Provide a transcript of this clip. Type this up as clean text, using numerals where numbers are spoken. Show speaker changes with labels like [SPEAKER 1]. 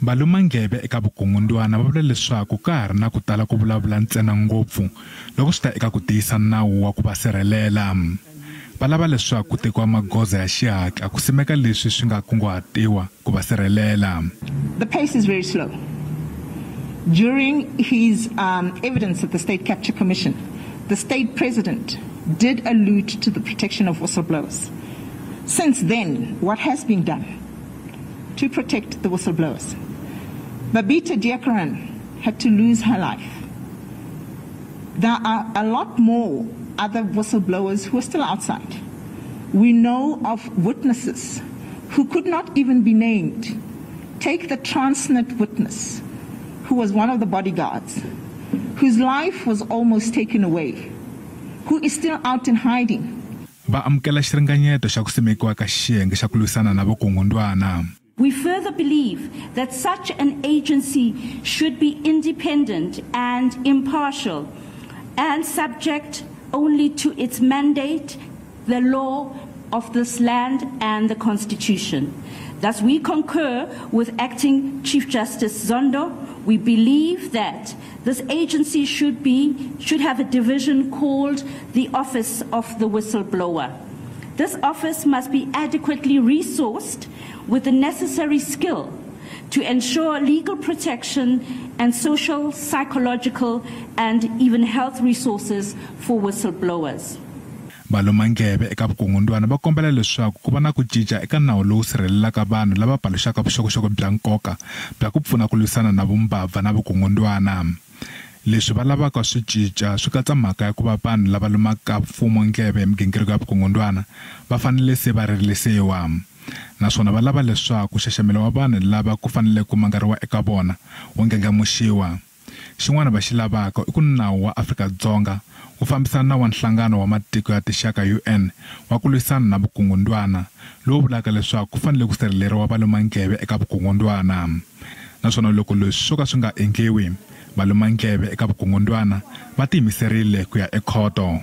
[SPEAKER 1] Valumandleve eka vukungundwana va vula leswaku ka ha ri na ku tala ku vulavula ntsena ngopfu loko swi ta eka ku tiyisa nawu wa ku va sirhelela. Va lava leswaku ku tekiwa magoza ya xihatla ku simeka leswi swi nga kunguhatiwa ku va sirhelela.
[SPEAKER 2] The pace is very slow. During his evidence at the State Capture Commission, the state president did allude to the protection of whistleblowers. Since then, what has been done to protect the whistleblowers? Babita Deokaran had to lose her life. There are a lot more other whistleblowers who are still outside. We know of witnesses who could not even be named. Take the Transnet witness, who was one of the bodyguards, whose life was almost taken away, who is still out in hiding.
[SPEAKER 1] Va amukela xiringanyeto xa ku simekiwa ka xiyenge xa ku lwisana na vukungundwana.
[SPEAKER 3] We further believe that such an agency should be independent and impartial and subject only to its mandate, the law of this land and the Constitution. Thus, we concur with Acting Chief Justice Zondo. We believe that this agency should have a division called the Office of the Whistleblower. This office must be adequately resourced with the necessary skill to ensure legal protection and social, psychological, and even health resources for whistleblowers.
[SPEAKER 1] Valumandleve eka vukungundwana va kombela leswaku ku va na ku cinca eka nawu lowu sirhelelaka vanhu lava paluxaka vuxokoxoko bya nkoka bya ku pfuna ku lwisana na vumbabva na vukungundwana. Leswi va lavaka swi cinca swi katsa mhaka ya ku va vanhu lava lumaka mfumo ndleve hi migingiriko ya vukungundwana va fanele se va ririsiwa. Naswona va lava leswaku nxaxamelo wa vanhu lava ku fanele ku mangariwa eka vona wu ndlandlamuxiwa. Xin'wana va xi lavaka i ku nawu wa Afrika-Dzonga wu fambisana na wa Nhlangano wa Matiko ya Tinxaka UN wa ku lwisana na vukungundwana lowu vulaka leswaku ku fanele ku sirheleriwa valumandleve eka vukungundwana. Naswona loko leswi swo ka swi nga endliwi, valumandleve eka vukungundwana va tiyimiserile ku ya ekhoto.